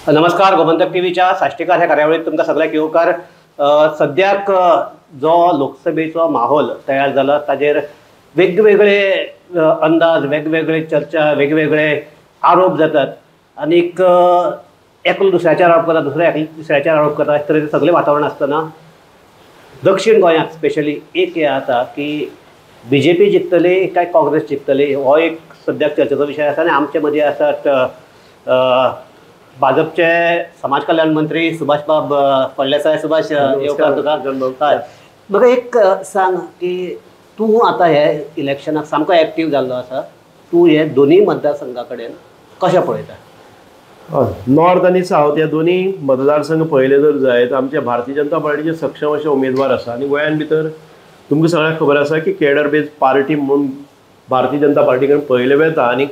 नमस्कार, गोमंतक टीव्हीच्या साश्टीकार ह्या कार्यावळीत तुमकां सगळ्यांक येवकार. सद्याक जो लोकसभेचो माहोल तयार जाला ताजेर वेगवेगळे अंदाज, वेगवेगळे चर्चा, वेगवेगळे आरोप जातात आनीक एकलो दुसऱ्याचेर आरोप करता, दुसरो एकलो तिसऱ्याचेर आरोप करता. अशें तरेचें सगळें वातावरण आसतना दक्षिण गोंयांत स्पेशली एक हें आसा की बीजेपी जिखतली काय काँग्रेस जिखतली हो एक सद्याक चर्चेचो विशय आसा. आनी आमचे मदीं आसात भाजपचे समाज कल्याण मंत्री सुभाष बाब फळदेसाय. सुभाष, येवकार तुका. म्हाका एक सांग की तूं आतां हे इलेक्शनाक सामको एक्टीव जाल्लो आसा, तूं हे दोनूय मतदारसंघा कडेन कशें पळयता? नॉर्थ आनी सावथ ह्या दोनूय मतदारसंघ पळयले जर जायत आमच्या भारतीय जनता पार्टीचे सक्षम अशे उमेदवार आसा. आनी गोंयान भितर तुमकां सगळ्यांक खबर आसा की केडर बेज पार्टी म्हणून भारतीय जनता पार्टी कडेन पळयलें वता. आनी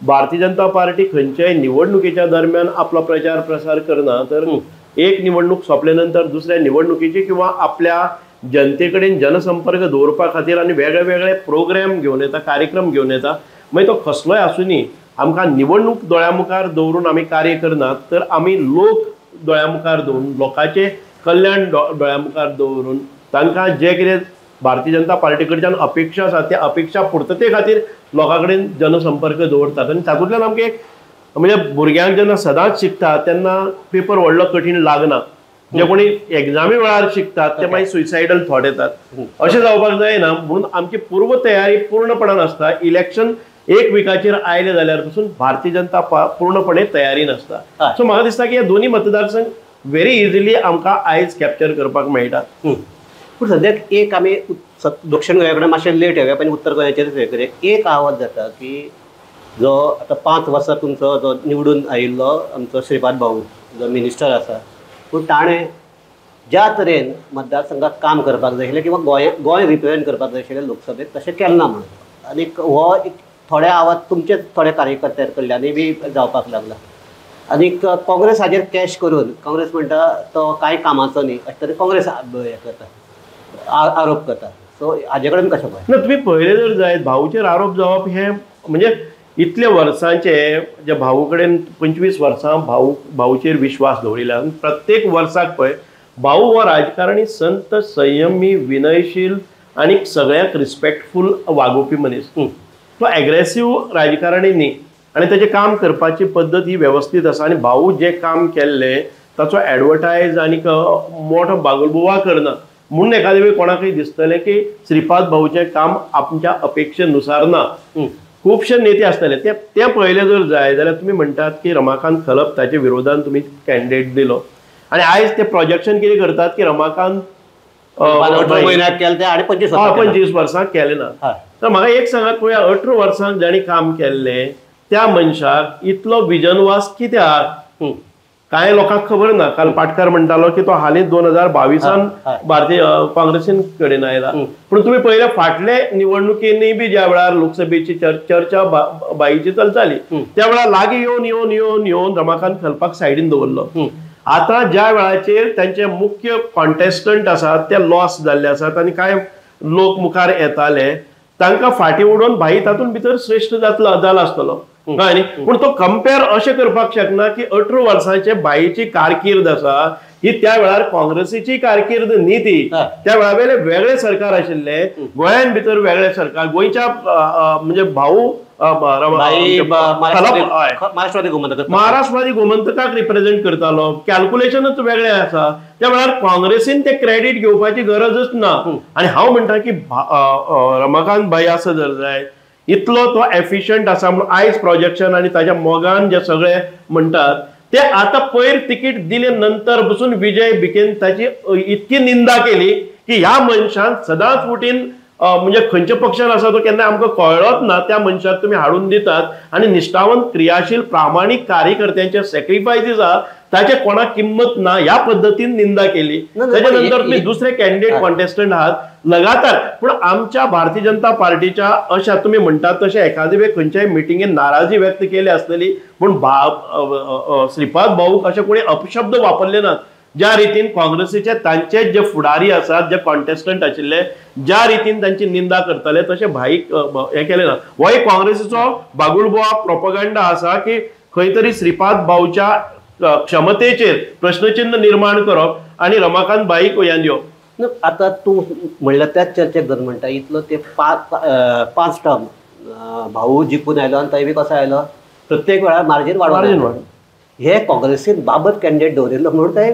भारतीय जनता पार्टी खंयच्याय निवडणुकीच्या दरम्यान आपलो प्रचार प्रसार करना, तर एक निवडणूक सोंपले नंतर दुसऱ्या निवडणुकीची किंवा आपल्या जनते कडेन जनसंपर्क दवरपा खातीर आनी वेगळे वेगळे प्रोग्राम घेवन येता, कार्यक्रम घेवन येता. मागीर तो कसलोय आसूनी, आमकां निवडणूक दोळ्या मुखार दवरून आमी कार्य करनात, तर आमी लोक दोळ्या मुखार दवरून, लोकांचें कल्याण दोळ्या मुखार दवरून तांकां जें कितें भारतीय जनता पार्टी कडच्यान अपेक्षा आसा त्या अपेक्षा पुर्तते खातीर लोकां कडेन जनसंपर्क दवरतात. आनी तातूंतल्यान आमकां एक म्हणजे भुरग्यांक जेन्ना सदांच शिकता तेन्ना पेपर व्हडलो कठीण लागना. जे कोणी एग्जामी वेळार शिकतात ते मागीर सुसायडल थॉट येतात. अशें जावपाक जायना म्हणून आमची पूर्व तयारी पूर्णपणान आसता. इलेक्शन एक विकाचेर आयले जाल्यार पसून भारतीय जनता पूर्णपणे तयारी नासता. सो म्हाका दिसता की हे दोनूय मतदारसंघ व्हेरी इजिली आमकां आयज कॅप्चर करपाक मेळटा. पूण सद्याक एक आमी दक्षिण गोंया कडेन मातशें लेट येवया, पण उत्तर गोंयाचेरच हें करूया. एक आवाज जाता की जो आतां 5 वर्सां तुमचो जो निवडून आयिल्लो आमचो श्रीपाद भाऊ जो मिनिस्टर आसा, पूण ताणें ज्या तरेन मतदारसंघात काम करपाक जाय आशिल्लें किंवा गोंय रिप्रेजेंट करपाक जाय आशिल्लें लोकसभेत, तशें केलें ना म्हणून. आनीक हो एक थोडे आवाज तुमचे थोडे कार्यकर्त्यां कडल्यानूय बी जावपाक लागला. आनीक काँग्रेस हाजेर कॅश करून काँग्रेस म्हणटा तो कांय कामाचो न्ही अशें तरेन काँग्रेस हें करता, आरोप करता. सो हाजे कडेन कशें पळय? ना, तुमी पळयलें जर जायत भाऊचेर आरोप जावप हें म्हणजे इतले वर्सांचे जे भाऊ कडेन 25 वर्सां भाऊचेर विश्वास दवरिल्लो. प्रत्येक वर्साक पळय भाऊ हो राजकारणी संत, संयमी, विनयशील आनी सगळ्यांक रिस्पेक्टफूल वागोवपी मनीस. तो एग्रेसीव राजकारणी न्ही आनी तेजें काम करपाची पद्दत ही वेवस्थीत आसा. आनी भाऊ जें काम केल्लें ताचो एडवर्टायज आनी मोठो बागुलबुवा करना म्हणून एखादे वेळ कोणाकय दिसतलें की श्रीपाद भाऊचें काम आमच्या अपेक्षेनुसार ना. खुबशे नेते आसतले ते पळयले जर जाय जाल्यार तुमी म्हणटात की रमाकांत खलप ताच्या विरोधान तुमी कॅन्डिडेट दिलो आनी आयज ते प्रोजेक्शन कितें करतात की रमाकांत 25 वर्सां केलें ना. तर म्हाका एक सांगात पळोवया, 18 वर्सांक जाणी काम केल्लें त्या मनशाक इतलो विजनवास कित्याक? कांय लोकांक खबर ना. काल पाटकार म्हणटालो की तो हालींच 2022 भारतीय काँग्रेसीन कडेन आयला. पूण तुमी पळयल्या फाटले निवडणुकींनी बी ज्या वेळार लोकसभेची चर्चा बाईची चलताली त्या वेळार लागीं येवन येवन येवन येवन रमाकांत खलपाक सायडीन दवरलो. आतां ज्या वेळाचेर तांचे मुख्य कॉन्टेस्टंट आसात ते लॉस जाल्ले आसात आनी कांय लोक मुखार येताले तांकां फाटीं उडोवन भाई तातूंत भितर श्रेश्ठ जातलो जाला आसतलो. न्ही, पूण तो कंपेर अशें करपाक शकना की 18 वर्सांचे बाईची कारकीर्द आसा ही त्या वेळार काँग्रेसीची कारकीर्द न्ही. ती त्या वेळा वयले वेगळे सरकार आशिल्ले, गोंयान भितर वेगळे सरकार, गोंयच्या म्हणजे भाऊ महाराष्ट्रवादी गोमंतकाक रिप्रेझेंट करतालो, कॅल्क्युलेशनच वेगळें आसा. त्या वेळार काँग्रेसीन ते क्रेडीट घेवपाची गरजच ना. आनी हांव म्हणटा की रमाकांत भाई आसा जर जाय इतलो तो एफिशियंट आसा म्हणून आयज प्रोजेक्शन आनी ताच्या मोगान जे सगळे म्हणटात ते आतां पयर तिकीट दिले नंतर बसून विजय भिकेन ताची इतकी निंदा केली की ह्या मनशान सदांच उठीन म्हणजे खंयच्या पक्षान आसा तो केन्ना आमकां कळ्ळोच ना, त्या मनशाक तुमी हाडून दितात. आनी निश्ठावंत, क्रियाशील, प्रामाणीक कार्यकर्त्यांचे सॅक्रिफायसीस आहा ताचे कोणाक किंमत ना ह्या पद्दतीन निंदा केली. ताच्या नंतर तुमी दुसरे कॅन्डिडेट कॉन्टेस्टंट आहात लगातार. पूण आमच्या भारतीय जनता पार्टीच्या अशा तुमी म्हणटात तशें एखादे वेळ खंयच्याय मिटिंगेन नाराजी व्यक्त केली आसतली, पूण श्रीपाद भाऊक अशे कोणी अपशब्द वापरले नात. ज्या रितीन काँग्रेसीचे तांचे जे फुडारी आसात, जे कॉन्टेस्टंट आशिल्ले, ज्या रितीन तांची निंदा करताले तशें भाईक हें केलें ना. हो एक काँग्रेसीचो बागुलबुवा प्रोपगंडा आसा की खंय तरी श्रीपाद भाऊच्या क्षमतेचेर प्रश्नचिन्ह निर्माण करप आनी रमाकांत भाईक वयान दिवप. आतां तूं म्हणल्यार त्याच चर्चेक धर म्हणटा इतलो ते 5 टर्म भाऊ जिखून आयलो आनी थंय बी कसो आयलो प्रत्येक वेळार मार्जीन वाडोवन हे काँग्रेसीन बाबत कॅन्डिडेट दवरिल्लो म्हणून ते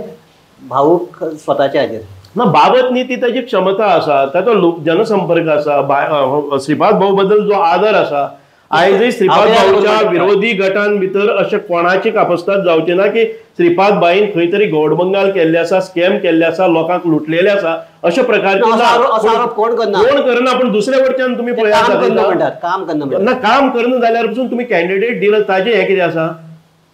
भाऊ स्वताच्या हाजेर ना बाबत न्ही, ती ताजी क्षमता आसा, ताचो जनसंपर्क आसा, श्रीपाद भाऊ बद्दल जो आदर आसा. आयजय श्रीपाद भाऊच्या विरोधी गटान भितर अशें कोणाची कापस्ताद जावची ना की श्रीपाद भाईन खंय तरी गौडबंगाल केल्ले आसा, स्कॅम केल्ले आसा, लोकांक लुटलेले आसा अशा प्रकारचे कोण करना, कोण करना. पण दुसऱ्या वटच्यान तुमी पळयात काम करना ना, काम करना जाल्यार पसून तुमी कॅन्डिडेट दिला ताजें हें कितें आसा.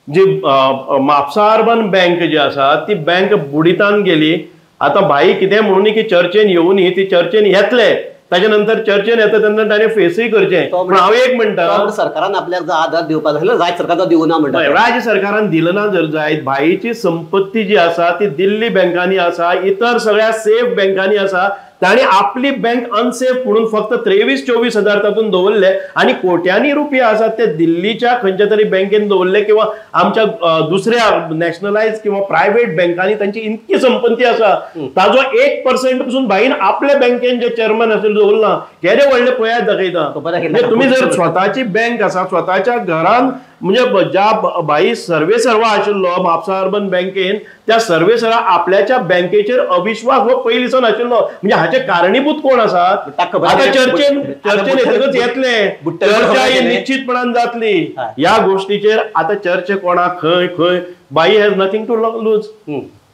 जी म्हापसा अर्बन बँक जी आसा ती बँक बुडितान गेली. आतां भाई कितें म्हणून की चर्चेन येवनी, ती चर्चेन येतले, ताच्या नंतर चर्चेन येता तेन्ना ताणें फेसूय करचें. पण हांव एक म्हणटा सरकारान आपल्याक जो आधार दिवपाक जाय राज्य सरकारान दिवना म्हणटा, राज्य सरकारान दिलं ना जर जायत, भाईची संपत्ती जी आसा ती दिल्ली बँकांनी आसा, इतर सगळ्या सेफ बँकांनी आसा, ताणी आपली बँक अनसेफ म्हणून फक्त 23-24 हजार तातूंत दवरले आनी कोट्यांनी रुपया आसात ते दिल्लीच्या खंयच्या तरी बँकेन दवरले किंवा आमच्या दुसऱ्या नॅशनलायज किंवा प्रायव्हेट बँकांनी तांची इतकी संपत्ती आसा ताजो 1% पसून भाईन आपल्या बँकेन जे चेअरमॅन आशिल्ले दवरला. केदे व्हडले पळयात दाखयता. तुमी जर स्वताची बँक आसा, स्वताच्या घरान म्हणजे ज्या भाई सर्वेसर्वा आशिल्लो म्हापसा अर्बन बँकेन त्या सर्वेसर्वा आपल्याच्या बँकेचेर अविश्वास हो पयलींसून आशिल्लो. म्हणजे हाचे कारणीभूत कोण आसात? आतां चर्चेन चर्चेन येतकच येतले, चर्चा ही निश्चितपणान जातली ह्या गोष्टीचेर. आतां चर्चे कोणाक खंय खंय, भाई has nothing to lose.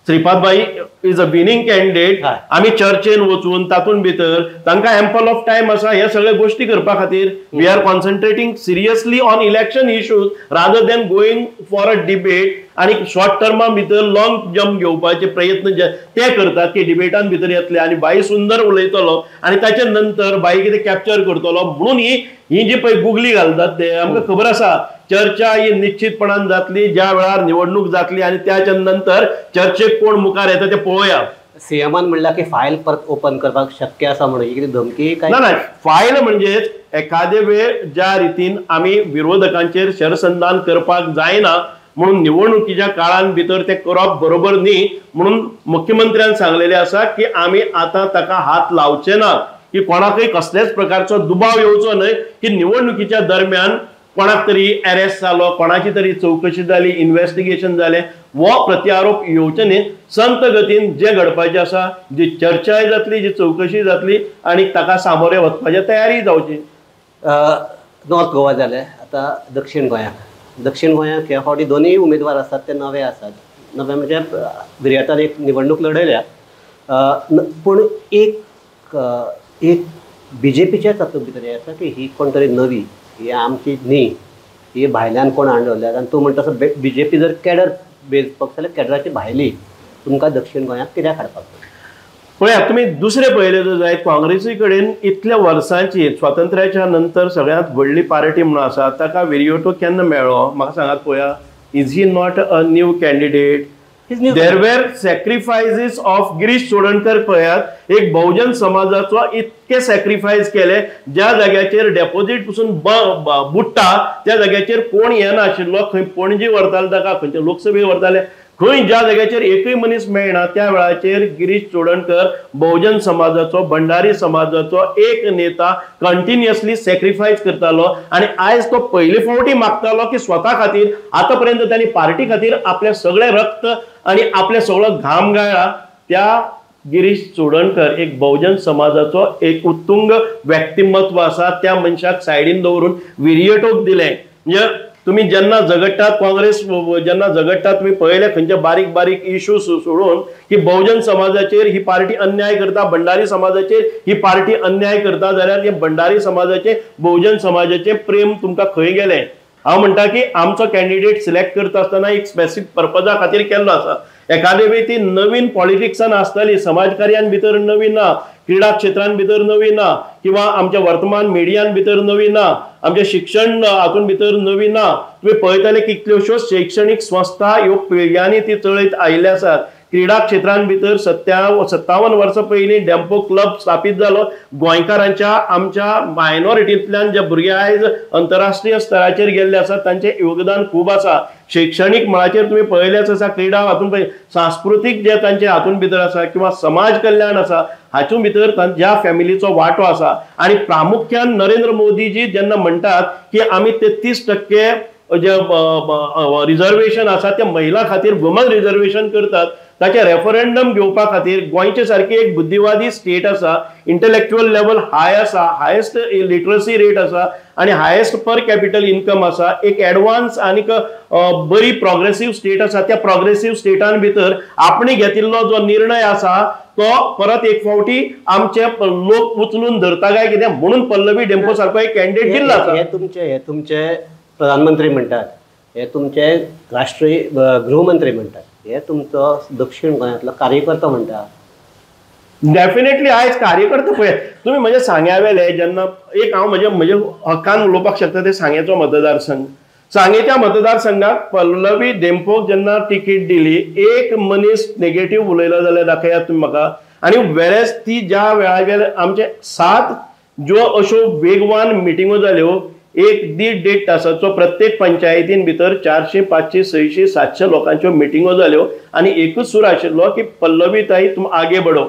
Shripad Bhai is a winning candidate. आमी चर्चेन वचून तातूंत भितर तांकां एम्पल ऑफ टायम आसा ह्या सगळ्या गोष्टी करपा खातीर. We are concentrating seriously on election issues rather than going for a debate. आनी शॉर्ट टर्मा भितर लॉंग जम्प घेवपाचे प्रयत्न जे ते करतात की डिबेटान भितर येतले आनी भाई सुंदर उलयतलो आनी ताच्या नंतर भाई कितें कॅप्चर करतलो म्हणून ही जी पळय गुगली घालतात ते आमकां खबर आसा. चर्चा ही निश्चितपणान जातली ज्या वेळार निवडणूक जातली आनी त्याच्या नंतर चर्चेक कोण मुखार येता ते पळोवया. सीएमान म्हणला की फायल परत ओपन करपाक शक्य आसा म्हणून, कितें धमकी काय ना? फायल म्हणजेच एखादे वेळ ज्या रितीन आमी विरोधकांचेर शरसंधान करपाक जायना म्हणून निवडणुकीच्या काळान भितर ते करप बरोबर न्ही म्हणून मुख्यमंत्र्यान सांगलेले आसा की आमी आतां ताका हात लावचे ना, की कोणाकय कसल्याच प्रकारचो दुबाव येवचो न्हय की निवडणुकीच्या दरम्यान कोणाक तरी अरेस्ट जालो, कोणाची तरी चवकशी जाली, इन्व्हेस्टिगेशन जालें, हो प्रत्यारोप येवचे न्ही. संत गतीन जे घडपाचें आसा, जी चर्चाय जातली, जी चवकशी जातली आनी ताका सामोरे वचपाची तयारी जावची. नॉर्थ गोवा जालें, आतां दक्षिण गोंयाक. दक्षिण गोंयाक ह्या फावटी दोनूय उमेदवार आसात ते नवे आसात. नवे म्हणजे विर्यातान एक निवडणूक लढयल्या, पूण एक एक बीजेपीच्याच तातूंत भितर हें आसा की ही कोण तरी नवी, ही आमची न्ही, ही भायल्यान कोण हाडून दवरल्या. आनी तूं म्हणटा तसो बीजेपी जर कॅडर बेज पक्ष जाल्यार कॅडराची भायली तुमकां दक्षिण गोंयाक कित्याक हाडपाक जाय? पळयात तुमी दुसरें पळयलें जर जायत, काँग्रेसी कडेन इतल्या वर्सांची स्वातंत्र्याच्या नंतर सगळ्यांत व्हडली पार्टी म्हणून आसा ताका विरियोटो केन्ना मेळ्ळो म्हाका सांगात पळोवया. Is he not a new candidate? There were sacrifices of Girish Chodankar. पळयात एक बहुजन समाजाचो इतके सॅक्रिफायस केले, ज्या जाग्याचेर डेपोजीट पसून बुडटा त्या जाग्याचेर कोण येनाशिल्लो, खंय पणजी व्हरताले ताका, खंयच्या लोकसभेक व्हरताले, खंय ज्या जाग्याचेर एकूय मनीस मेळना त्या वेळाचेर गिरीश चोडणकर बहुजन समाजाचो, भंडारी समाजाचो एक नेता कंटिन्युअसली सॅक्रिफायस करतालो. आनी आयज तो पयले फावटी मागतालो की स्वता खातीर, आतां पर्यंत तांणी पार्टी खातीर आपलें सगळें रक्त आनी आपलें सगळो घाम गाळ्ळा. त्या गिरीश चोडणकर एक बहुजन समाजाचो एक उत्तुंग व्यक्तिमत्व आसा, त्या मनशाक सायडीन दवरून विरियटोक दिलें. म्हणजे तुम्ही जेन्ना झगडटात, काँग्रेस जेन्ना झगडटात, तुमी पळयले खंयचे बारीक बारीक इश्यू सोडून की बहुजन समाजाचेर ही पार्टी अन्याय करता, भंडारी समाजाचेर ही पार्टी अन्याय करता, जाल्यार हे भंडारी समाजाचे बहुजन समाजाचे प्रेम तुमकां खंय गेलें? हांव म्हणटा की आमचो कॅन्डिडेट सिलेक्ट करता आसतना एक स्पेसिफीक पर्पजा खातीर केल्लो आसा. एखादे वेळी ती नवीन पॉलिटिक्सान आसताली, समाजकार्यान भितर नवी ना, क्रीडा क्षेत्रान भितर नवी ना, किंवा आमच्या वर्तमान मिडियान भितर नवी ना, आमच्या शिक्षण हातून भितर नवी ना. तुमी पळयतले कितल्योश्योच शैक्षणीक संस्था ह्यो पिळग्यांनी ती चलयत आयिल्ल्यो आसात. क्रीडा क्षेत्रान भितर 57 वर्सां पयलीं डेम्पो क्लब स्थापीत जालो. गोंयकारांच्या आमच्या मायनॉरिटींतल्यान जे भुरगे आयज अंतरराष्ट्रीय स्तराचेर गेल्ले आसात तांचें योगदान खूब आसा. शैक्षणीक मळाचेर तुमी पळयलेच आसा, क्रीडा हातून सांस्कृतीक जे तांचे हातून भितर आसा किंवा समाज कल्याण आसा हातून भितर ज्या फॅमिलीचो वांटो आसा. आनी प्रामुख्यान नरेंद्र मोदीजी जेन्ना म्हणटात की आमी 33% जे रिजर्वेशन आसा ते महिला खातीर वुमन रिजर्वेशन करतात, ताचें रेफरंडम घेवपा खातीर गोंयचे सारकी एक बुद्धिवादी स्टेट आसा, इंटलेक्चुअल लेवल हाय आसा, हायेस्ट लिटरसी रेट आसा आनी हायेस्ट पर कॅपिटल इन्कम आसा, एक एडवान्स आनीक बरी प्रोग्रेसीव स्टेट आसा. त्या प्रोग्रेसीव स्टेटान भितर आपणे घेतिल्लो जो निर्णय आसा तो परत एक फावटी आमचे लोक उचलून धरता काय कितें म्हणून पल्लवी डेम्पो सारको एक कॅन्डिडेट दिल्लो आसा. हे तुमचे प्रधानमंत्री म्हणटात, हे तुमचे राष्ट्रीय गृहमंत्री म्हणटात, हे तुमचो दक्षिण गोंयांतलो कार्यकर्तो म्हणटा. डेफिनेटली आयज कार्यकर्तो पळय तुमी म्हज्या सांग्या वेले जेन्ना एक हांव म्हजे म्हजे हक्कान उलोवपाक शकता ते सांगेचो मतदारसंघ, सांगेच्या मतदारसंघाक पल्लवी डेम्पोक जेन्ना तिकीट दिली एक मनीस नेगेटीव उलयलो जाल्यार दाखयात तुमी म्हाका. आनी वेरेज ती ज्या वेळार आमचे 7 ज्यो अश्यो वेगवान मिटिंगो जाल्यो एक दीड देड तासाचो प्रत्येक पंचायतीन भितर 400, 500, 600, 700 लोकांच्यो मिटिंगो जाल्यो आनी एकूच सूर आशिल्लो की पल्लवी ताई तुम आगे बडो.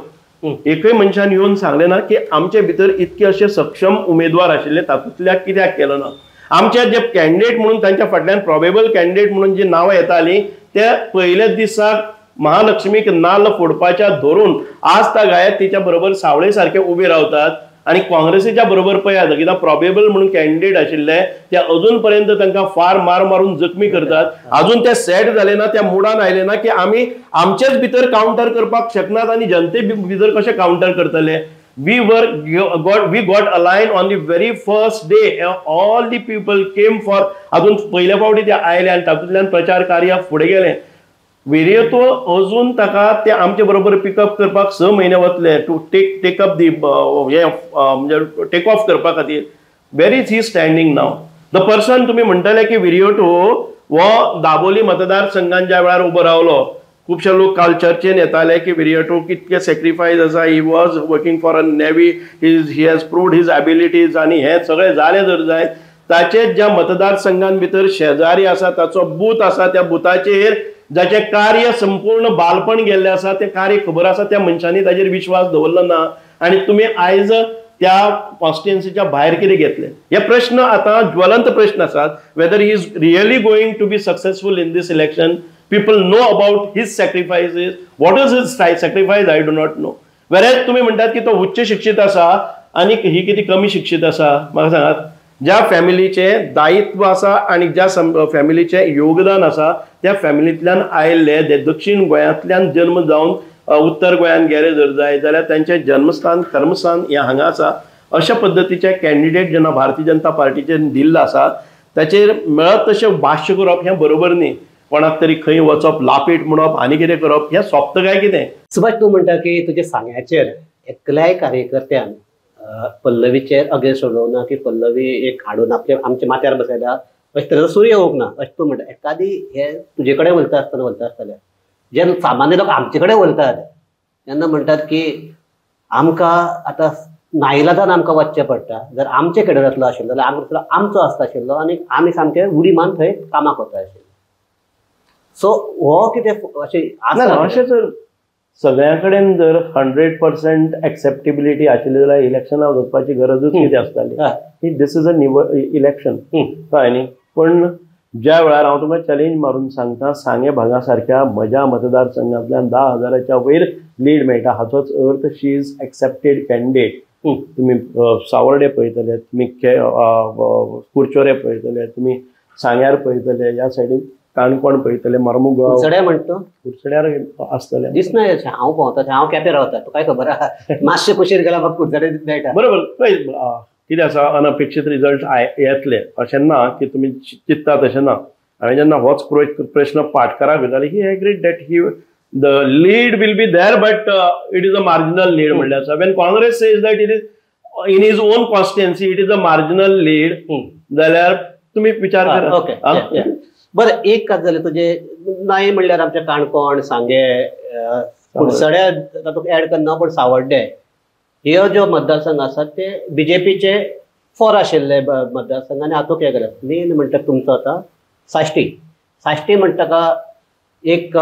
एकय मनशान येवन सांगलें ना की आमचे भितर इतके अशे सक्षम उमेदवार आशिल्ले तातूंतल्या कित्याक केलो ना. आमचे जे कॅन्डिडेट म्हणून तांच्या फाटल्यान प्रोबेबल कॅन्डिडेट म्हणून जी नांवां येतालीं ते पयल्याच दिसाक महालक्ष्मीक नाल्ल फोडपाच्या धरून आज ता गायत तिच्या बरोबर सावळे सारखे उबे रावतात. आनी काँग्रेसीच्या बरोबर पळयात कित्याक प्रोबेबल म्हणून कॅन्डिडेट आशिल्ले ते अजून पर्यंत तांकां फार मार मारून जखमी करतात. अजून ते सेट जाले ना, त्या मुडान आयले ना की आमी आमचेच भितर कावंटर करपाक शकनात आनी जनते भितर कशें कावंटर करतले. We got aligned on the very first day. All the people came for अजून पयल्या फावटी ते आयले आनी तातूंतल्यान प्रचार कार्य फुडें गेलें. विरियतो अजून ताका ते आमचे बरोबर पिकअप करपाक 6 म्हयने वतले टू टेक अप दी हे म्हणजे टेक ऑफ करपा खातीर. Where is he standing now the person? तुमी म्हणटले की विरियतो हो दाबोली मतदारसंघान ज्या वेळार उबो रावलो खुबशे लोक काल चर्चेन येताले की विरियतो कितके सेक्रिफायस आसा, he was working for a navy, he has proved his abilities आनी हें सगळें जालें जर जायत ताचे ज्या मतदारसंघान भितर शेजारी आसा ताचो बूथ आसा त्या बुथाचेर जाचें कार्य संपूर्ण बालपण गेल्लें आसा तें कार्य खबर आसा त्या मनशांनी ताजेर विश्वास दवरलो ना आनी तुमी आयज त्या कॉन्स्टिट्युएन्सीच्या भायर कितें घेतले? हे प्रश्न आतां ज्वलंत प्रश्न आसात. Whether he is really going to be successful in this election, people know about his sacrifices, what is his sacrifice I do not know. Whereas तुमी म्हणटात की तो उच्च शिक्षीत आसा आनी ही कितें कमी शिक्षीत आसा, म्हाका सांगात. ज्या फॅमिलीचें दायित्व आसा आनी ज्या फॅमिलीचें योगदान आसा त्या फॅमिलींतल्यान आयिल्ले जे दक्षिण गोंयांतल्यान जल्म जावन उत्तर गोंयांत गेले जर जाय जाल्यार तांचें जन्मस्थान कर्मस्थान हें हांगा आसा. अशा पद्दतीचे कॅन्डिडेट जेन्ना भारतीय जनता पार्टीचेर दिल्लो आसा ताचेर मेळत तशें भाश्य करप हें बरोबर न्ही. कोणाक तरी खंय वचप लापेट म्हणप आनी कितें करप हें सोंपता काय कितें? सुभाष, तूं म्हणटा की तुज्या सांग्याचेर एकल्याय कार्यकर्त्यान पल्लवीचेर अगेन्स्ट उलोवंक ना की पल्लवी एक हाडून आपले आमच्या माथ्यार बसयला अशें तरेचो सूर्य येवंक ना अशें तूं म्हणटा. एकादी हे तुजे कडेन उलयता आसतना उलयता आसतले जे सामान्य लोक आमचे कडेन उलयतात तेन्ना म्हणटात की आमकां आतां नाईलाजान आमकां वचचें पडटा, जर आमचे केडरांतलो आशिल्लो जाल्यार आमकां आमचो आसता आशिल्लो आनी आमी सामके उडी मान थंय कामाक वता आशिल्लो. सो हो कितें अशें आसा? अशें जर सगळ्यां कडेन जर 100% एक्सेप्टेबिलिटी आशिल्ली जाल्यार इलेक्शनाक वचपाची गरजूच कितें आसताली? This is a election, कळ्ळें न्ही? पूण ज्या वेळार हांव तुमकां चॅलेंज मारून सांगता सांगे भागा सारक्या म्हज्या मतदारसंघांतल्यान 10,000च्या वयर लीड मेळटा हाचोच अर्थ शी is accepted candidate. तुमी सावर्डे पळयतले, तुमी कुरचोरे पळयतले, तुमी सांग्यार पळयतले, ह्या सायडीन काणकोण पळयतले, मार्मुगांव कुरसड्या म्हणटा कुरसड्यार आसतले दिसना. हांव भोंवता, हांव केपें रावता, तुकाय खबर आहा. मातशें कुशीर गेल्यार म्हाका कुरसडे मेळटा. बरोबर, कितें आसा अनअपेक्षीत रिजल्ट येतले अशें ना की तुमी चिंत्ता तशें ना. हांवें जेन्ना होच प्रश्न पाटकाराक विचारलो, he agreed that he the lead will be there but it is a marginal lead म्हणल्यार आसा. When Congress says that it is in his own constituency it is a marginal lead जाल्यार तुमी विचार करा. ओके, बरें, एक कात जालें तुजें नाय म्हणल्यार आमच्या काणकोण, सांगे, कुडचड्या तातूंत एड करना, पूण सावड्डे ह्यो ज्यो मतदारसंघ आसात ते बीजेपीचे फोर आशिल्ले मतदारसंघ आनी हातूंत हें केलें. मेन म्हणटा तुमचो आतां साश्टी. साश्टी म्हणटा का एक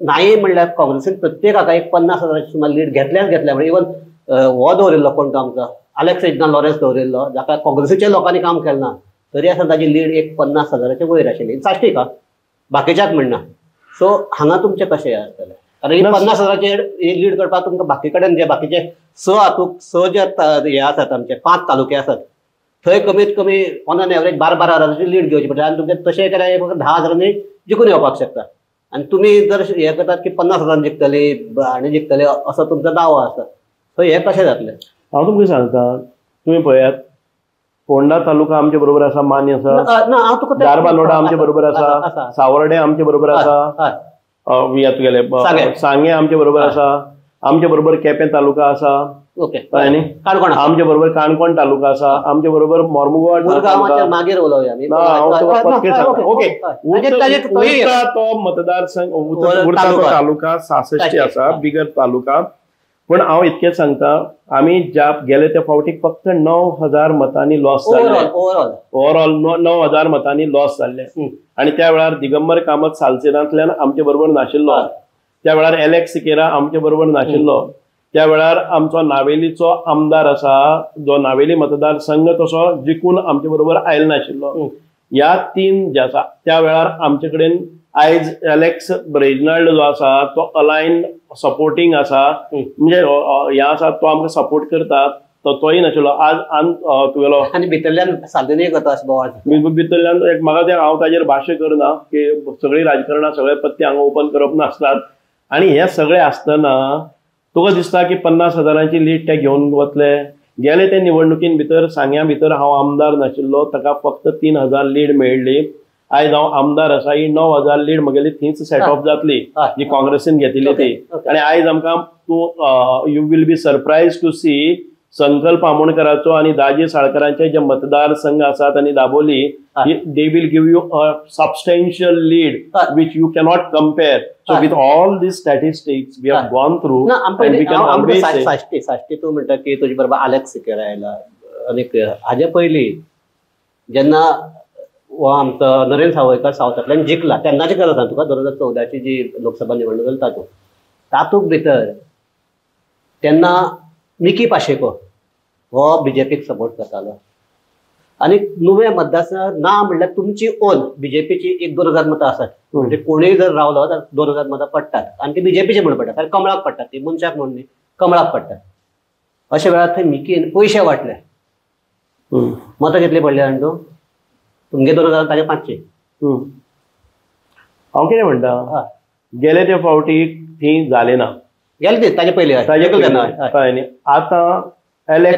नाय म्हणल्यार काँग्रेसीन प्रत्येकाक एक 50,000 सुमार लीड घेतल्याच घेतल्या. म्हणजे इवन हो दवरिल्लो कोण तो आमचो आलेक्स रेजिनाल्ड लॉरेन्स दवरिल्लो, जाका काँग्रेसीच्या लोकांनी काम केलें ना, तरी आसतना ताजी लीड एक 50,000 वयर आशिल्ली साश्टी का, बाकीच्याक म्हणना. सो हांगा तुमचें कशें आसतलें? कारण 50,000 लीड करपाक तुमकां बाकी कडेन जे बाकीचे 6 हातूंत 6 जे हे आसात आमचे 5 तालुके आसात थंय कमीत कमी ऑन एन एवरेज 12-12 हजाराची लीड घेवची पडटा आनी तुमचें तशें केल्यार एक 10,000 जिखून येवपाक शकता. आनी तुमी जर हें करतात की 50,000 जिखतली आनी जिखतले असो तुमचो दावो आसा, सो हें कशें जातलें? हांव तुमकां सांगता, तुमी पळयात फोंडा तालुका आमचे बरोबर आसा, मान्य आसा, धारबांदोडा आमचे बरोबर आसा, सावर्डे आमचे बरोबर आसा, तुगेले सांगे आमचे बरोबर आसा, आमचे बरोबर केपें तालुका आसा, आनी आमचे बरोबर काणकोण तालुका आसा, आमचे बरोबर मोर्मुगांव. मागीर उलोवया. ओके, उरता तो मतदारसंघ, उरता तो तालुका 66 आसा, बिगर तालुका. पण हांव इतकें सांगता, आमी ज्या गेले त्या फावटीक फक्त 9,000 मतांनी लॉस जाल्ले, ओवरऑल 9,000 मतांनी लॉस जाल्ले. आनी त्या वेळार दिगंबर कामत सालसेनांतल्यान आमचे बरोबर नाशिल्लो, त्या वेळार एलेक्स सिकेरा आमचे बरोबर नाशिल्लो, त्या वेळार आमचो नावेलीचो आमदार आसा जो नावेली मतदारसंघ तसो जिखून आमचे बरोबर आयल नाशिल्लो. ह्या 3 जे आसा त्या वेळार आमचे कडेन आयज एलेक्स रेजिनाल्ड जो आसा तो अलायन सपोर्टींग आसा, म्हणजे हे आसा तो आमकां सपोर्ट करता, तो तोय नाशिल्लो. आज तुगेलो आनी भितरल्यान साधनूय करता अशें बोवाळ, भितरल्यान एक म्हाका तें हांव ताजेर भाश्य करना की सगळीं राजकारणां सगळे पत्ते हांगा ओपन करप नासतात. आनी हे सगळे आसतना तुका दिसता की 50,000 लीड ते घेवन वतले. गेले ते निवडणुकीन भितर सांग्या भितर हांव आमदार नाशिल्लो, ताका फक्त 3,000 लीड मेळ्ळी. आयज हांव आमदार आसा, ही 9,000 लीड म्हगेली थंयच सेट ऑफ जातली जी काँग्रेसीन घेतिल्ली ती. आनी आयज आमकां तूं you will be surprise to see Sankalp आमोणकराचो आनी दाजी साळकरांचे जे मतदारसंघ आसात आनी Dabolim, they will give you a substantial lead which you cannot compare. So with all these statistics we have gone through and we can always say Sashti Sashti तूं म्हणटा की तुजे बरोबर Alex Sequeira आयला. आनीक हाजे पयलीं जेन्ना हो आमचो नरेंद्र सावयकर सावथांतल्यान जिखला तेन्नाची गजाल सांगता तुका, 2014 जी लोकसभा निवडणूक जाली तातूंत तातूंत भितर तेन्ना मिकी पाशेको हो बीजेपीक सपोर्ट करतालो आनी नुवें मतदारसंघ ना म्हणल्यार तुमची ओन बीजेपीची एक 2,000 मतां आसात, म्हणजे कोणूय जर रावलो तर 2,000 मतां पडटात आनी ती बीजेपीचे म्हणून पडटात, आनी कमळाक पडटात, ती मनशाक म्हणून न्ही, कमळाक पडटात. अशा वेळार थंय मिकीन पयशे वांटले, मतां कितली पडली जाणा तूं? तुमगे 2,000 ताजे 500. हांव कितें म्हणटा, गेले ते फावटी थंय जालें ना, गेले ते ताजे पयलीं कळ्ळें न्ही. आतां Alex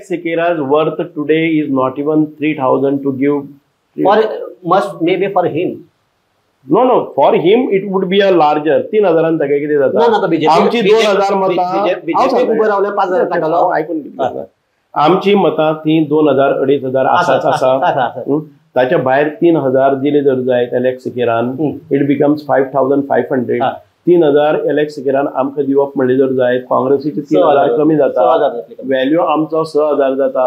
Sequeira's worth today is not even 3,000 to give for must maybe for him. No no, for him it would be a larger 3,000 ताका कितें जाता. आमची 2,000 मतां आयकून आमची मतां ती 2,000 2,500 आसाच आसा, ताच्या भायर 3,000 दिले जर जायत एलेक्स सिकेरान, it becomes 5,500. 3,000 Alex सिकेरान आमकां दिवप म्हणलें जर जायत, काँग्रेसीची 3,000 कमी जाता, व्हॅल्यू आमचो 6,000 जाता.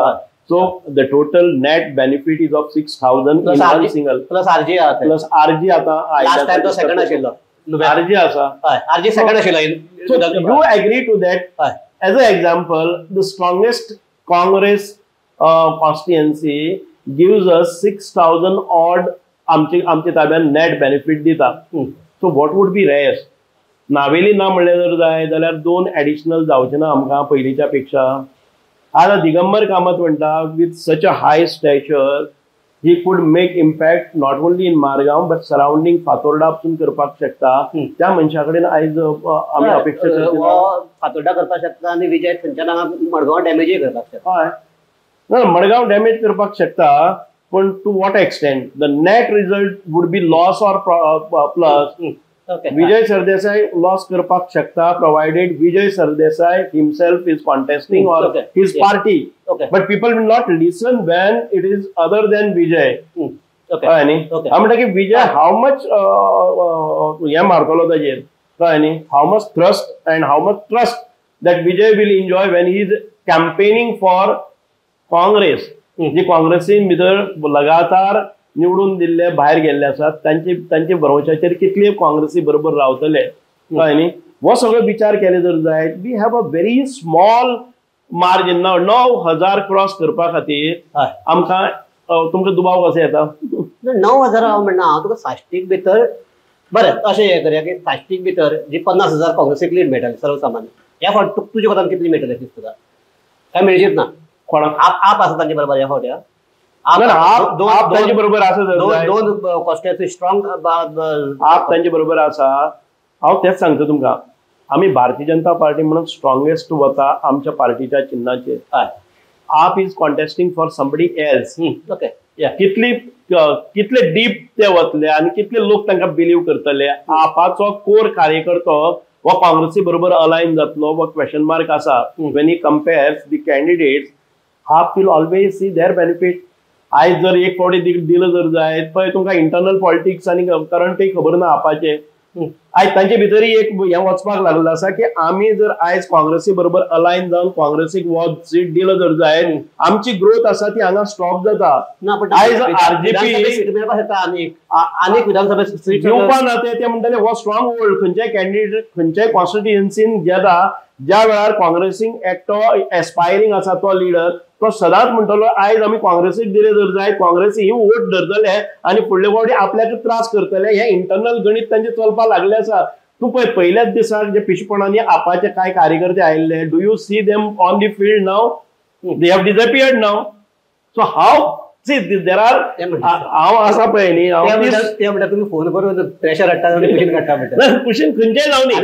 So the total net benefit is of 6,000 in one single plus RG, plus RG आतां सेकंड आशिल्लो, आरजी आसा, आरजी सेकंड आशिल्लो. So you agree to that? As a example, the strongest Congress constituency gives us 6,000 odd आमचे ताब्यान नेट benefit दिता. So what would be rest? Navelim ना म्हणलें जर जाय जाल्यार 2 एडिशनल जावचे ना आमकां पयलींच्या पेक्षा. आतां दिगंबर कामत म्हणटा with such a high stature he could make impact not only in Margao but surrounding Fatorda पसून करपाक शकता. त्या मनशा कडेन आयज आमी अपेक्षा करची ना. फातोर्डा करपाक शकता आनी विजय थंयच्यान हांगा मडगांव डॅमेजूय करपाक शकता. हय ना, मडगांव डॅमेज करपाक शकता, पण to what extent the net result would be loss or plus. Vijay Sardesai loss करपाक शकता provided Vijay Sardesai himself is contesting or his party. But people will not listen when it is other than Vijay. कळ्ळें न्ही? हांव म्हणटा की Vijay how much हें मारतलो ताजेर, कळ्ळें न्ही? How much thrust and how much trust that Vijay will enjoy when he is campaigning for Congress. जी काँग्रेसीन भितर लगातार निवडून दिल्ले भायर गेल्ले आसात तांचे तांचे भरवशाचेर कितले काँग्रेसी बरोबर रावतले, कळ्ळें न्ही? हो सगळो विचार केले जर जायत we have a very small margin. 9,000 cross करपा खातीर आमकां तुमकां दुबाव कसो येता? 9,000 हांव म्हणना, हांव तुका साश्टीक भितर बरें अशें हें करया की साश्टीक भितर जी 50,000 काँग्रेसीक लीड मेळटाली सर्वसामान्य, ह्या फावट तुज्या कोतान कितली मेळटली दिसता तुका? काय मेळचीच ना? कोणाक? आप आसा तांचे बरोबर ह्या फावट्या आप तांचे बरोबर आसा, दोन कॉन्स्टिट्युएन्सी स्ट्रॉंग आप तांचे बरोबर आसा. हांव तेंच सांगता तुमकां, आमी भारतीय जनता पार्टी म्हणून स्ट्रॉंगेस्ट वता आमच्या पार्टीच्या चिन्हाचेर. AAP is contesting for somebody else. Okay, कितली कितले डीप ते वतले आनी कितले लोक तांकां बिलीव करतले, आपाचो कोर कार्यकर्तो हो काँग्रेसी बरोबर अलायन जातलो हो क्वेश्चन मार्क आसा. When he compares the candidates, AAP will always see their benefit. आयज जर एक फावटी दिलं जर जायत पळय तुमकां इंटरनल पॉलिटिक्स आनी करंटय खबर ना आपाचें. आयज तांचे भितरय एक हें वचपाक लागलें आसा की आमी जर आयज काँग्रेसी बरोबर अलायन जावन काँग्रेसीक हो सीट दिलो जर जायत आमची ग्रोथ आसा ती हांगा स्टॉप जाता. आयज आरजीपी आनीक विधानसभा सीट दिवपा ना ते म्हणटले हो स्ट्रॉंग होल्ड खंयच्याय कॅन्डिडेट खंयच्याय कॉन्स्टिट्युएन्सीन घेता. ज्या वेळार काँग्रेसीक एकटो एस्पायरींग आसा तो लिडर तो सदांच म्हणटलो आयज आमी काँग्रेसीक दिले जर जायत काँग्रेसी ही वोट धरतले आनी फुडले फावटी आपल्याक त्रास करतले. हे इंटरनल गणीत तांचे चलपाक लागले आसा. तूं पळय पयल्याच दिसाक जे पिशपणांनी आपाचे कांय कार्यकर्ते आयिल्ले, do you see them on the field now? They have disappeared now. So how see there are हांव आसा पळय न्ही, ते म्हणटा तुमी फोन करून प्रेशर हाडटा आनी कुशीन काडटा म्हणटा. कुशीन खंयचेय लावनी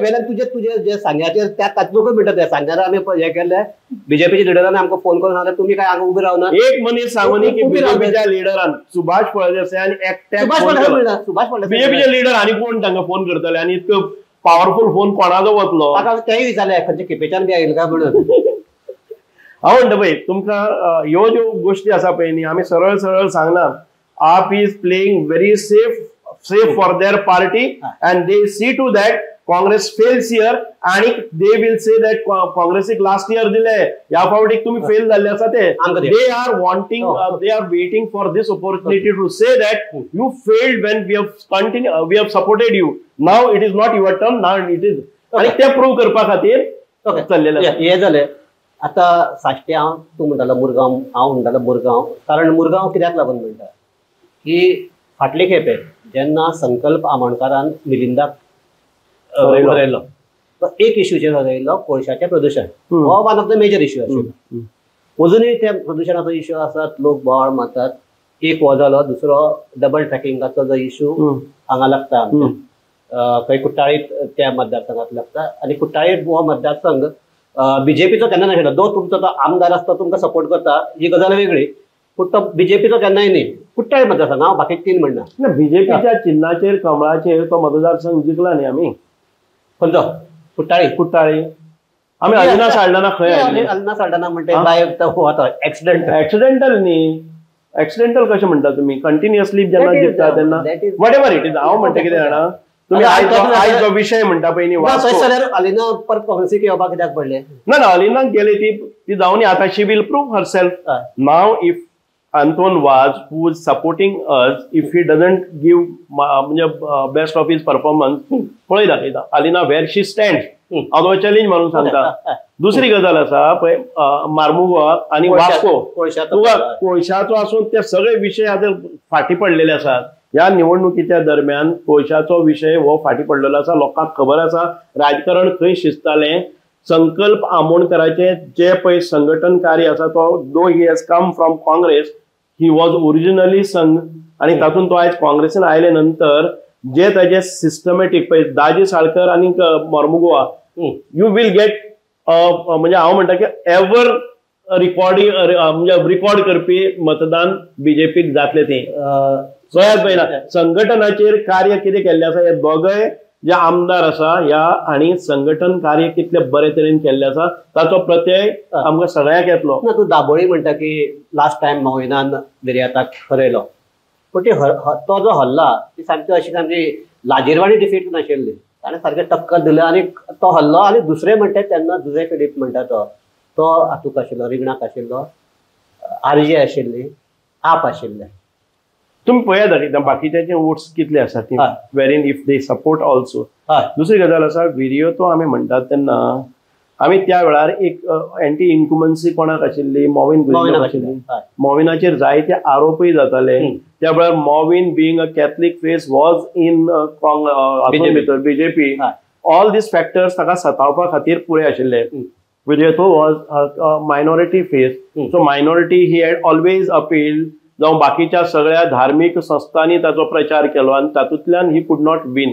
वेल्यान तुजे तुजे जे सांग्याचेर त्या ताचे लोकूय म्हणटा ते सांग्यार आमी हे केल्ले बीजेपीच्या लिडरान आमकां फोन करून सांगले तुमी काय हांगा उबे रावना. एक मनीस सांगूनी की बीजेपीच्या लिडरान सुभाष फळदेसाय आनी एकट्याक सुभाष फळदेसाय बीजेपीचे लिडर आनी कोण तांकां फोन करतले आनी इतको पावरफूल फोन कोणाचो वतलो? ताका तेय विचारले खंयच्या केपेच्यान बी आयिल्ले काय म्हणून. हांव म्हणटा पळय तुमकां ह्यो ज्यो गोश्टी आसा पळय न्ही आमी सरळ सरळ सांगना. AAP is playing very safe for their party and they see to that Congress fails here आनी they will say that काँग्रेसीक लास्ट इयर दिले ह्या फावटीक तुमी फेल जाल्ले आसा ते. They are wanting, they are waiting for this opportunity to say that you failed when we have continue we have supported you, now it is not your turn, now it is. आनी ते prove करपा खातीर चल्लेलें हें जालें. आतां साश्टी हांव तूं म्हणटालो मुरगांव, हांव म्हणटालो मुरगांव, कारण मुरगांव कित्याक लागून म्हणटा की फाटले खेपे जेन्ना संकल्प आमोणकारान मिलिंदाक हरयलो तो एक इश्यूचेर हरयलो, कोळशाचें प्रदुशण हो one of the major issue आशिल्लो. अजुनूय त्या प्रदुशणाचो इश्यू आसात, लोक बोवाळ मारतात. एक हो जालो, दुसरो डबल ट्रॅकिंगाचो जो इश्यू हांगा लागता आमच्या खंय कुट्टाळीत त्या मतदारसंघात लागता. आनी कुट्टाळी हो मतदारसंघ बीजेपीचो केन्ना नाशिल्लो, दो तुमचो तो आमदार आसता तुमकां सपोर्ट करता ही गजाल वेगळी, पूण तो बीजेपीचो केन्नाय न्ही. कुट्टाळी मतदारसंघ हांव बाकी तीन म्हणना. बीजेपीच्या चिन्हाचेर कमळाचेर तो मतदारसंघ जिखला न्ही आमी. खंयचो? कुट्टाळी. कुट्टाळी आमी अलिना साल्डाना खंय आयले? अलिना साल्डाना म्हणटा बाय एक्सिडेंट. एक्सिडेंटल न्ही, एक्सिडेंटल कशें म्हणटा तुमी? कंटिन्युअसली जेन्ना जिखता तेन्ना what ever it is. हांव म्हणटा कितें जाणा तुमी आयज जो विशय म्हणटा पळय न्ही अलिना परत काँग्रेसीक येवपाक कित्याक पडलें? ना ना, अलिनाक गेले ती जावनी आतां she will prove herself. Now if Anton Vaz who is supporting us, if he doesn't give म्हणजे बेस्ट ऑफ his performance, पळय दाखयता अलिना वेर she stand. हांव तुका चॅलेंज मारून सांगता. दुसरी गजाल आसा पळय मार्मुगो आनी वास्को, तुका कोळशाचो आसून ते सगळे विशय आतां फाटीं पडलेले आसात. ह्या निवडणुकीच्या दरम्यान कोळशाचो विशय हो फाटीं पडलेलो आसा. लोकांक खबर आसा राजकारण खंय शिजतालें. संकल्प आमोणकराचे जे पळय संघटन कार्य आसा तो though he has come from Congress, he was originally Sangh आनी तातूंत तो आयज काँग्रेसीन आयले नंतर जे ताजे सिस्टमॅटीक पळय दाजी साळकर आनी मोर्मुगोवा you will get म्हणजे हांव म्हणटा की एवर रिकॉर्डिंग म्हणजे रिकॉर्ड करपी मतदान बीजेपीक जातलें. तें चोयात पळयना संघटनाचेर कार्य कितें केल्लें आसा. हे दोगय जे आमदार आसा ह्या आनी संघटन कार्य कितले बरे तरेन केल्लें आसा ताचो प्रत्यय आमकां सगळ्यांक येतलो. ना, तूं दाबोळी म्हणटा की लास्ट टायम मॉविनान विर्याताक हरयलो, पूण ती तो जो हल्ला ती सामकी अशी सामकी लाजीरवाणी डिफीट नाशिल्ली, ताणें सारकें टक्कर दिलें आनी तो हल्लो. आनी दुसरें म्हणटा तेन्ना जुझे फिलीप म्हणटा तो तो हातूंक आशिल्लो, रिगणाक आशिल्लो, आरजे आशिल्ली, आप आशिल्ले. तुमी पळयात बाकीच्याचे वोट्स कितले आसा ती wherein if they support also. दुसरी गजाल आसा, विरियोतो आमी म्हणटात तेन्ना आमी त्या वेळार एक एंटी इन्कुमन्सी कोणाक आशिल्ली, मॉविन गुदिन्होक आशिल्ली. मॉविनाचेर जायते आरोपय जाताले. त्या वेळार Mauvin being a Catholic face was in भितर बीजेपी. ऑल these factors ताका सतावपा खातीर पुरे आशिल्ले. Viriato was a minority face, so minority he had always appeal. जावं बाकीच्या सगळ्या धार्मीक संस्थांनी ताचो प्रचार केलो आनी तातूंतल्यान he could not win.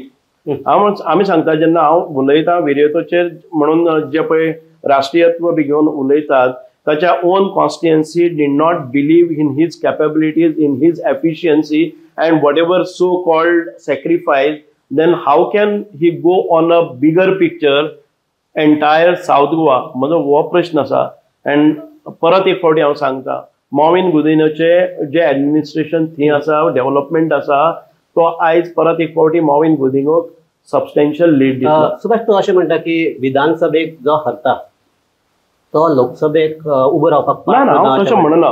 हांव आमी सांगता जेन्ना हांव उलयतां विरियतोचेर म्हणून जे पळय राष्ट्रीयत्व बी घेवन उलयतात, ताच्या own constituency did not believe in his capabilities, in his efficiency and whatever so called sacrifice, then how can he go on a bigger picture entire South Goa? म्हजो हो प्रश्न आसा. एंड परत एक फावटी हांव सांगता, मॉविन गुदिन्होचे जे एडमिनिस्ट्रेशन थंय आसा, डेव्हलपमेंट आसा, तो आयज परत एक फावटी मॉविन गुदिन्होक सबस्टेन्शियल लीड दिता. सुभाष, तूं अशें म्हणटा की विधानसभेक जो हरता तो लोकसभेक उबो रावपाक ना? ना, हांव तशें म्हणना.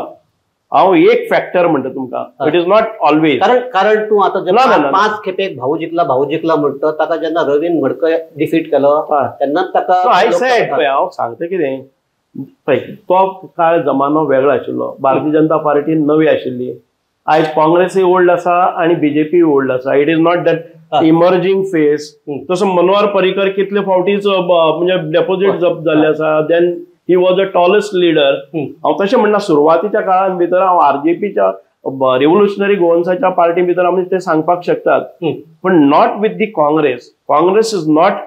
हांव एक फॅक्टर म्हणटा तुमकां, it is not always. कारण तूं आतां जेन्ना 5 खेपेक भाऊ जिखला भाऊ जिखला म्हणटा, ताका जेन्ना रवीन मडकय डिफीट केलो तेन्नाच ताका I said. पळय हांव सांगता कितें, पळय तो काळ जमानो वेगळो आशिल्लो, भारतीय जनता पार्टी नवी आशिल्ली, आयज काँग्रेसय ओल्ड आसा आनी बीजेपी ओल्ड आसा. It is not that emerging face. तसो मनोहर पर्रीकर कितले फावटीच म्हणजे डेपोजीट जाल्ले आसा, then he was a tallest leader. हांव तशें म्हणना, सुरवातीच्या काळान भितर हांव आरजेपीच्या रिव्होल्युशनरी गोवन्साच्या पार्टी भितर आमी ते सांगपाक शकतात, पण not with the Congress. Congress is not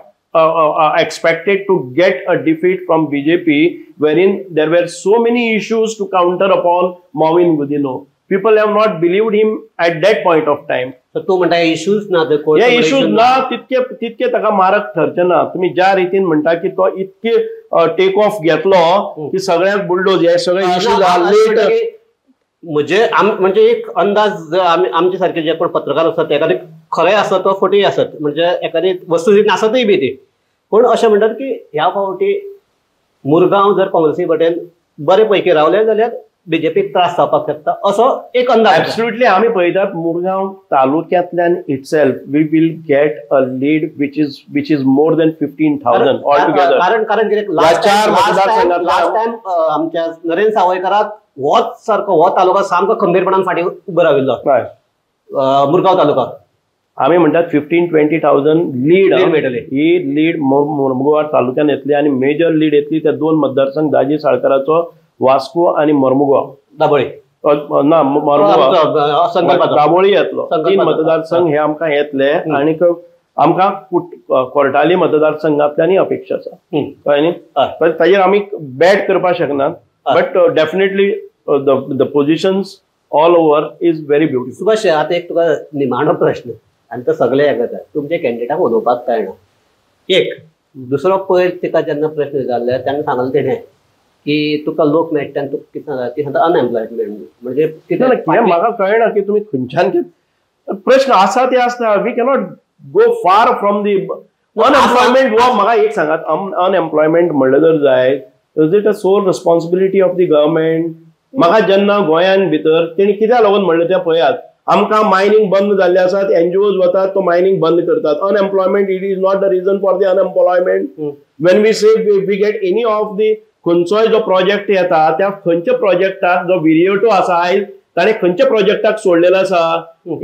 expected to get a defeat from BJP, wherein there were so many issues to counter upon Mauvin Godinho. People have not believed him at that point of time. So तू म्हणटा issues ना, हे issues ना तितके तितके ताका मारक ठरचे ना. तुम्ही ज्या रितीन म्हणटा की तो इतके टेक ऑफ घेतलो की सगळ्यांक बुलडोज, हे सगळे इश्यूज लेट. म्हणजे म्हणजे एक अंदाज आमचे सारखे जे कोण पत्रकार आसतात एखादे खरें आसत तो फटीय आसत, म्हणजे एखादी वस्तुस्थिती नासतूय बी ती, पूण अशें म्हणटात की ह्या फावटी मुरगांव जर काँग्रेसी वटेन बरे पैकी रावले जाल्यार बीजेपीक त्रास जावपाक शकता, असो एक अंदाज. एब्सोल्युटली आमी पळयतात Murgaon तालुक्यांतल्यान itself we will get a lead which is more than 15,000 all together. कारण कारण कितें, लास्ट टायम आमच्या नरेंद्र सावयकाराक होच सारको हो तालुका सामको खंबीरपणान फाटीं उबो राविल्लो, मुरगांव तालुका. आमी म्हणटात 15-20,000 लीड मेळटली. ही लीड मुरगांव तालुक्यान येतली आनी मेजर लीड येतली त्या 2 मतदारसंघ, दाजी साळकाराचो वास्को आनी मर्मुगांव, दाबोळी ना मर्मुगांव दाबोळी येतलो. 3 मतदारसंघ हे आमकां येतले आनी आमकां कोर्टाली मतदारसंघांतल्यानय अपेक्षा आसा, कळ्ळें न्ही. ताजेर आमी बॅट करपाक शकनात, but definitely the positions all over is very beautiful. Subhash, आतां एक तुका निमाणो प्रश्न आनी तो सगळे हें करता, तुमच्या कॅन्डिडेटाक उलोवपाक कळना एक, दुसरो पयर तिका जेन्ना प्रश्न विचारले तेन्ना सांगलें तेणें की तुका लोक मेळटा आनी तुका कितें सांगता, ती सांगता अनएम्प्लॉयमेंट म्हणजे कितें. म्हाका कळना की तुमी खंयच्यान कितें प्रश्न आसा ते आसता. We cannot go far from the unemployment. हो म्हाका एक सांगात, अनएम्प्लॉयमेंट म्हणलें जर जायत, is it a sole responsibility of the government? म्हाका जेन्ना गोंयान भितर तेणी कित्याक लागून म्हणलें तें पळयात, आमकां मायनींग बंद जाल्ले आसात, एनजीओज वतात तो मायनींग बंद करतात. Unemployment it is not the reason for the unemployment. When we say we get any of the खंयचोय जो प्रोजेक्ट येता त्या खंयच्या प्रोजेक्टाक जो विरियोटो आसा आयज ताणें खंयच्या प्रोजेक्टाक सोडलेलो आसा,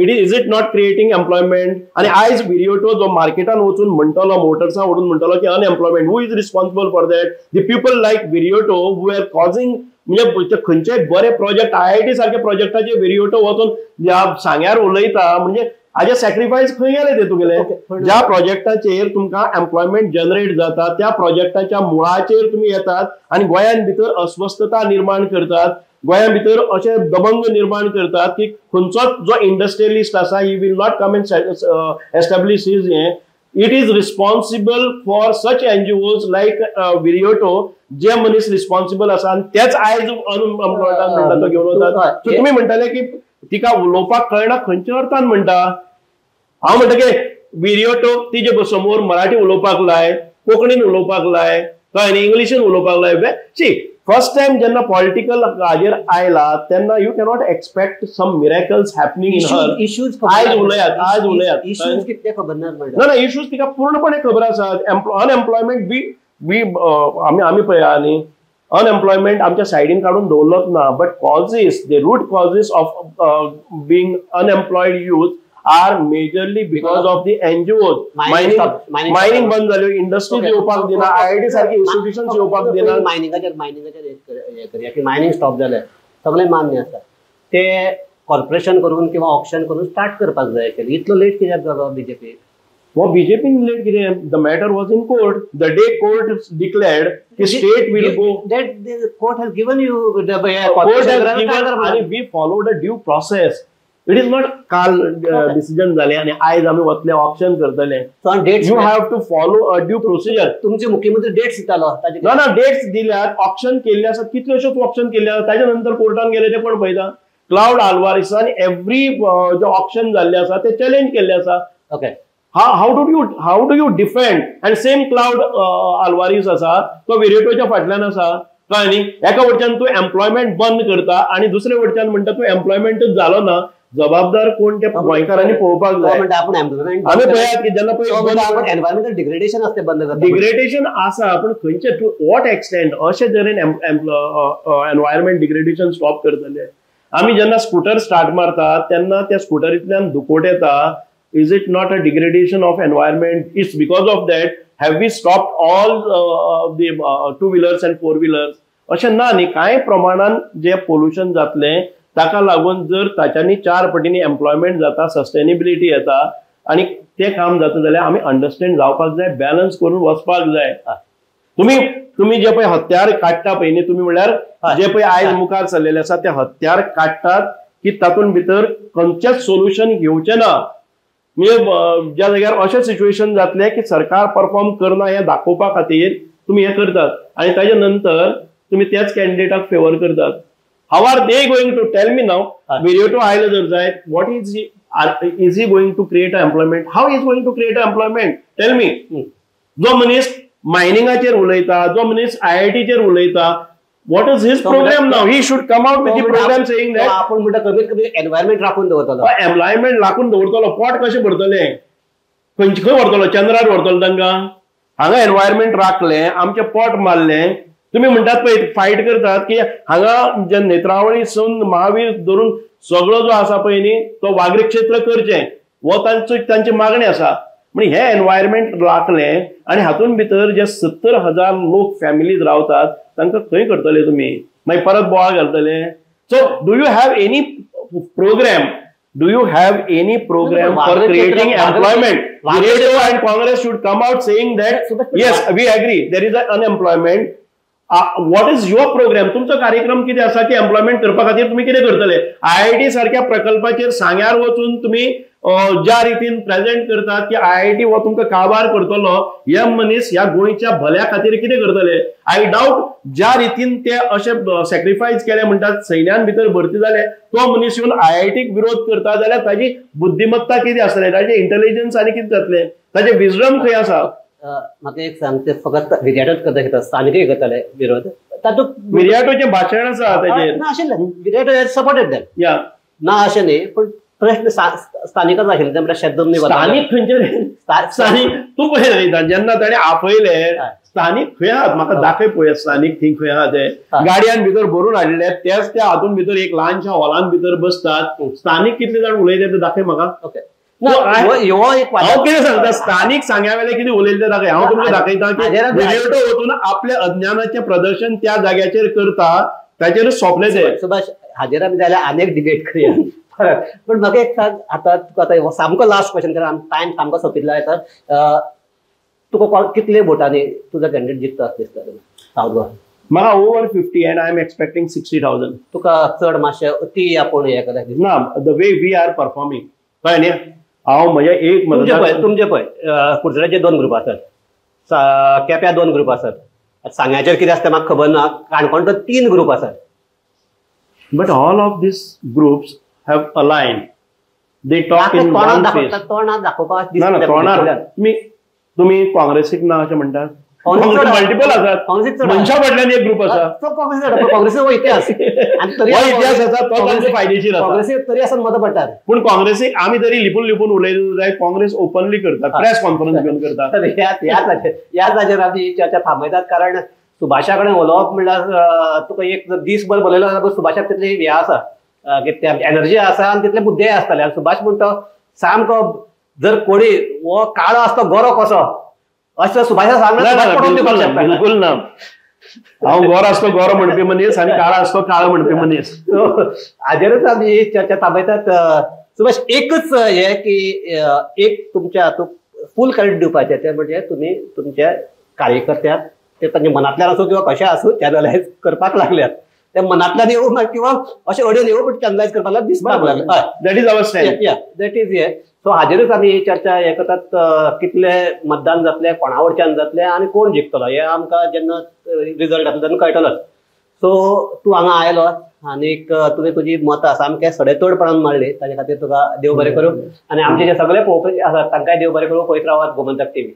it is it not creating employment? आनी आयज विरियोटो जो मार्केटान वचून म्हणटलो, मोटर्सां वचून म्हणटलो की unemployment, who is responsible for that? The people like Viriato who are causing, म्हणजे खंयचेय बरे प्रोजेक्ट IIT सारखे प्रोजेक्टाचे विरियोटो वचून सांग्यार उलयता, म्हणजे हाजे सॅक्रिफायस खंय गेले ते तुगेले? ज्या प्रोजेक्टाचेर तुमकां एम्प्लॉयमेंट जनरेट जाता त्या प्रोजेक्टाच्या मुळाचेर तुमी येतात आनी गोंयान भितर अस्वस्थता निर्माण करतात. गोंया भितर अशे दबंग निर्माण करतात की खंयचोच जो इंडस्ट्रियलिस्ट आसा he will not come and establish his हें. It is responsible for such NGOs like Viriato जे मनीस रिस्पॉन्सिबल आसा आनी तेच आयज अनएम्प्लॉयडान म्हणटा तो घेवन वतात. सो तुमी म्हणटाले की तिका उलोवपाक कळना खंयच्या अर्थान म्हणटा. हांव म्हणटा की विरियोटो तिजे समोर मराठी उलोवपाक लाय, कोंकणीन उलोवपाक लाय, कळ्ळें न्ही, इंग्लिशीन उलोवपाक लाय. सी फर्स्ट टायम जेन्ना पॉलिटिकल हाजेर आयला तेन्ना you cannot expect some miracles happening in her. Issues आयज उलयात, आयज उलयात, इश्यूज कितले खबर ना ना ना इश्यूज तिका पूर्णपणे खबर आसा. अनएम्प्लॉयमेंट बी बी आमी आमी पळया न्ही, अनएम्प्लॉयमेंट आमच्या सायडीन काडून दवरलोच ना, but causes the root causes of being unemployed youth are majorly because of the NGOs. Mining बंद जाल्यो, इंडस्ट्रीज येवपाक दिना, आयआयटी सारकी इन्स्टिट्यूशन येवपाक दिना. मायनिंगाचेर मायनिंगाचेर करूया की मायनिंग स्टॉप जालें सगळें मान्य आसा, ते कॉर्पोरेशन करून किंवा ऑक्शन करून स्टार्ट करपाक जाय आशिल्लें. इतलो लेट कित्याक जालो बीजेपी? हो बीजेपीन लेट कितें? The matter was in court. The day court declared की state will go, that court has given you, court has given आनी we followed a due process. It is not काल decision जालें आनी आयज आमी वतले ऑप्शन करतले. You have to follow a due procedure. तुमचे मुख्यमंत्री डेट्स दितालो, ना ना डेट्स दिल्यात, ऑप्शन केल्ले आसात, कितल्योश्योच ऑप्शन केल्ले आसात. ताच्या नंतर कोर्टान गेले ते कोण पळयता. क्लावड आल्वारिसान एवरी जे ऑप्शन जाल्ले आसा ते चॅलेंज केल्ले आसा. Okay, how do you defend? And same Claude Alvares आसा तो विरियोटोच्या फाटल्यान आसा, कळ्ळें न्ही. एका वटच्यान तूं एम्प्लॉयमेंट बंद करता आनी दुसरे वटच्यान म्हणटा तूं एम्प्लॉयमेंटच जालो ना. जबाबदार कोण ते गोंयकारांनी पळोवपाक जाय. आमी पळयात की जेन्ना पळय एनवायरमेंटल डिग्रेडेशन आसा ते बंद करता, डिग्रेडेशन आसा पूण खंयचे टू what extent अशे तरेन एनवायरमेंट डिग्रेडेशन स्टॉप करतले. आमी जेन्ना स्कुटर स्टार्ट मारतात तेन्ना त्या स्कुटरींतल्यान धुकोट येता. Is it not a degradation of environment? It's because of that have we stopped all the two wheelers and four wheelers? अशें ना न्ही. कांय प्रमाणान जे पोल्युशन जातलें ताका लागून जर ताच्यांनी 4 पटींनी एम्प्लॉयमेंट जाता, सस्टेनेबिलिटी येता आनी तें काम जाता जाल्यार आमी अंडरस्टँड जावपाक जाय, बॅलन्स करून वचपाक जाय. तुमी तुमी जे पळय हत्यार काडटा पळय न्ही, तुमी म्हणल्यार जे पळय आयज मुखार सरलेले आसा ते हत्यार काडटात की तातूंत भितर खंयचेच सोल्युशन घेवचें ना. म्हणजे ज्या जाग्यार अशें सिच्युएशन जातलें की सरकार परफॉर्म करना हें दाखोवपा खातीर तुमी हें करतात आनी ताजे नंतर तुमी त्याच कॅन्डिडेटाक फेवर करतात. How are they going to tell me now? Viriato आयले जर जायत, what is he going to create a employment? How is going to create a employment? Tell me. जो मनीस मायनिंगाचेर उलयता, जो मनीस आयआयटीचेर उलयता, what is his program now? He should come out with the program saying that आपण म्हणटा कमीत कमी एनवायरमेंट राखून दवरतलो, एम्प्लॉयमेंट राखून दवरतलो. पोट कशें भरतले? खंयचे खंय व्हरतलो? चंद्रार व्हरतलो तांकां? हांगा एनवायरमेंट राखलें, आमचें पोट मारलें. तुमी म्हणटात पळय फायट करतात की हांगा जे नेत्रावळी सून महावीर धरून सगळो जो आसा पळय न्ही तो वागरी क्षेत्र करचें, हो तांचो तांची मागणी आसा. म्हणजे हे एनवायरमेंट राखलें आनी हातूंत भितर जे 70,000 लोक फॅमिलीज रावतात तांकां खंय करतले तुमी? मागीर परत बोवाळ घालतले. So do you have any program? Do you have any program for creating employment? Viriato and Congress should come out saying that yes, we agree there is a unemployment. What is your program? तुमचो कार्यक्रम कितें आसा की employment करपा खातीर तुमी कितें करतले? आयआयटी सारक्या प्रकल्पाचेर सांग्यार वचून तुमी ज्या रितीन प्रेजेंट करतात की आयआयटी हो तुमकां काबार करतलो, हे मनीस ह्या गोंयच्या भल्या खातीर कितें करतले? I doubt ज्या रितीन ते अशे सॅक्रिफायस केले म्हणटात, सैन्यान भितर भरती जाले, तो मनीस येवन आयआयटीक विरोध करता जाल्यार ताजी बुद्धिमत्ता कितें आसतलें, ताजें इंटेलिजन्स आनी कितें जातलें, ताजें विजडम खंय आसा? म्हाका एक सांग, ते फकत विरियाटोच करता, स्थानिकूय करताले विरोध? तातूंत विरियाटोचें भाशण आसा ताचेर ना आशिल्लें, विरियाटो सपोर्टेड दॅम या ना अशें न्ही, पूण प्रश्न स्थानिकच आशिल्ले. ते म्हणल्यार शेतजमनी स्थानीक खंयचे स्थानीक तूं पळय जेन्ना ताणें आपयले स्थानीक खंय आहात म्हाका दाखय पळय, स्थानीक थंय खंय आहा ते गाडयान भितर भरून हाडले, तेच त्या हातून भितर एक ल्हानशा हॉलान भितर बसतात. स्थानीक कितले जाण उलयले ते दाखय म्हाका. ओके, हांव कितें सांगता, स्थानीक सांग्या वेले कितें उलयले ते दाखय. हांव तुमकां दाखयता की विरियाटो वचून आपल्या अज्ञानाचें प्रदर्शन त्या जाग्याचेर करता, ताचेर सोंपलें ते. सुभाष, हाजेर आमी जाल्यार आनी एक डिबेट करया परत. पूण म्हाका एक सांग, आतां तुका आतां सामको लास्ट क्वेश्चन, कारण टायम सामको सोंपिल्लो आसा. तुका कितले वोटांनी तुजो कॅन्डिडेट जिखता अशें दिसता सावथ गोवा? म्हाका over 50 and I am expecting 60,000. तुका चड मातशें अती आपूण हें करता. ना, the way we are performing, कळ्ळें न्ही? हांव म्हज्या एक तुमचे पळय कुडचड्याचे 2 ग्रुप आसात, केप्या 2 ग्रुप आसात, सांग्याचेर कितें आसता म्हाका खबर ना, काणकोण 3 ग्रुप आसात. But all of these groups have aligned. They talk in one face. तोंडार दाखोवपाक ना, तोंडार तुमी काँग्रेसीक ना अशें म्हणटात. मल्टिपल आसात, मनशा फाटल्यान एक ग्रुप आसा. काँग्रेसीचो इतिहास इतिहास आसा, तो तांचो फायदेशीर आसा. काँग्रेसीक तरी आसा मतां पडटात, पूण काँग्रेसीक आमी तरी लिपून लिपून उलयले जाय. काँग्रेस ओपनली करता, प्रेस कॉन्फरन्स घेवन करता. ह्याच हाजेर आमी चर्चा थांबयतात, कारण सुभाषा कडेन उलोवप म्हणल्यार तुका एक दीसभर बरयलो जाल्यार सुभाषाक तितली हें आसा, एनर्जी आसा आनी तितले मुद्देय आसताले. आनी सुभाष म्हणटा सामको जर कोणी हो काळो आसता गोरो कसो अशें सुभाषा सांगना. बिलकुल ना, हांव गोरो आसतो गोरो म्हणपी मनीस आनी काळो आसतो काळो म्हणपी मनीस. हाजेरच आमी चर्चा थांबयतात. सुभाष, एकच हें की एक तुमच्या हातूंत फूल क्रेडीट दिवपाचें तें म्हणजे तुमी तुमच्या कार्यकर्त्याक ते तांच्या मनांतल्यान आसूं किंवा कशें आसूं चॅनलायज करपाक लागल्यात. ते मनांतल्यान येवं किंवा अशें अडून येवं, बट चॅनलायज करपाक लागल्यात, दिसपाक लागले. That is our stand. Yeah, that is हे. सो हाजेरूच आमी ही चर्चा हें करतात, कितले मतदान जातलें, कोणा वटच्यान जातलें आनी कोण जिखतलो हें आमकां जेन्ना रिजल्ट जातलो तेन्ना कळटलोच. सो तूं हांगा आयलो आनीक तुवें तुजी मतां सामकें सडेतोडपणान मांडली, ताजे खातीर तुका देव बरें करूं. आनी आमचे जे सगळे पळोवपी आसात तांकांय देव बरें करूं. पळयत रावात गोमंतक टीव्ही.